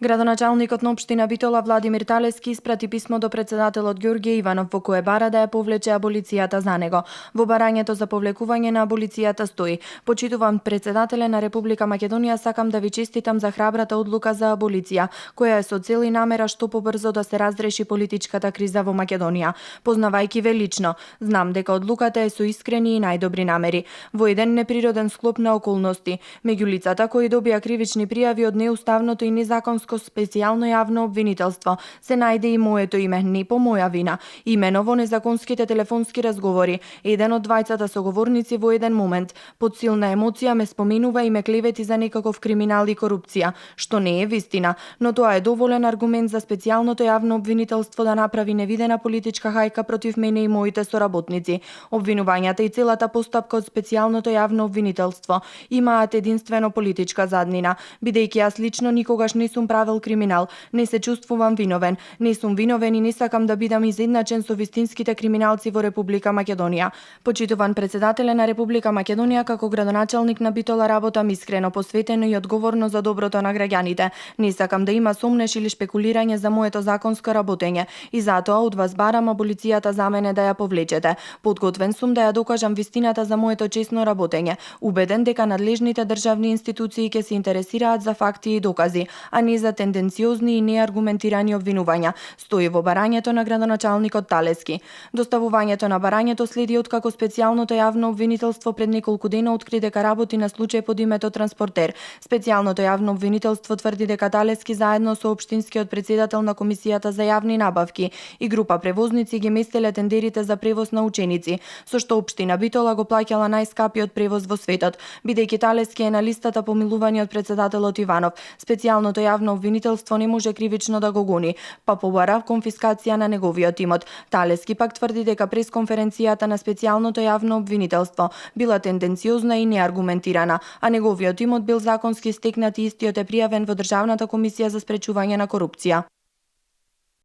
Градоначалникот на општина Битола Владимир Талески испрати писмо до претседателот Ѓорѓе Иванов во кое бара да ја повлече аболицијата за него. Во барањето за повлекување на аболицијата стои: Почитувам претседателе на Република Македонија, сакам да ви честитам за храбрата одлука за аболиција, која е со цел и намера што побрзо да се разреши политичката криза во Македонија. Познавајќи ве лично, знам дека одлуката е со искрени и најдобри намери. Во еден неприроден склоп на околности, меѓу лицата кои добија кривични пријави од неуставното и незаконско специјално јавно обвинителство се најде и моето име, не по моја вина. Имено во незаконските телефонски разговори, еден од двајцата соговорници во еден момент под силна емоција ме споменува и ме клевети за некаков криминал и корупција, што не е вистина, но тоа е доволен аргумент за специјалното јавно обвинителство да направи невидена политичка хајка против мене и моите соработници. Обвинувањата и целата постапка од специјалното јавно обвинителство имаат единствено политичка заднина, бидејќи јас лично никогаш не сум правил криминал, не се чувствувам виновен, не сум виновен и не сакам да бидам изедначен со вистинските криминалци во Република Македонија. Почитуван претседателе на Република Македонија, како градоначалник на Битола работам искрено, посветено и одговорно за доброто на граѓаните. Не сакам да има сомнеш или шпекулирање за моето законско работење и затоа од вас барам аболицијата за мене да ја повлечете. Подготвен сум да ја докажам вистината за моето честно работење, убеден дека надлежните државни институции ќе се интересираат за факти и докази, а не за тенденциозни и неаргументирани обвинувања, стои во барањето на градоначалникот Талески. Доставувањето на барањето следи откако специјалното јавно обвинителство пред неколку дена откри дека работи на случај под името транспортер. Специјалното јавно обвинителство тврди дека Талески заедно со општинскиот претседател на Комисијата за јавни набавки и група превозници ги местеле тендерите за превоз на ученици, со што општина Битола го плаќала најскапиот превоз во светот, бидејќи Талески е на листата помилувани од претседателот Иванов. Специјалното јавно обвинителство не може кривично да го гони, па побара конфискација на неговиот имот. Талески пак тврди дека пресконференцијата на специјалното јавно обвинителство била тенденциозна и неаргументирана, а неговиот имот бил законски стекнат и истиот е пријавен во Државната комисија за спречување на корупција.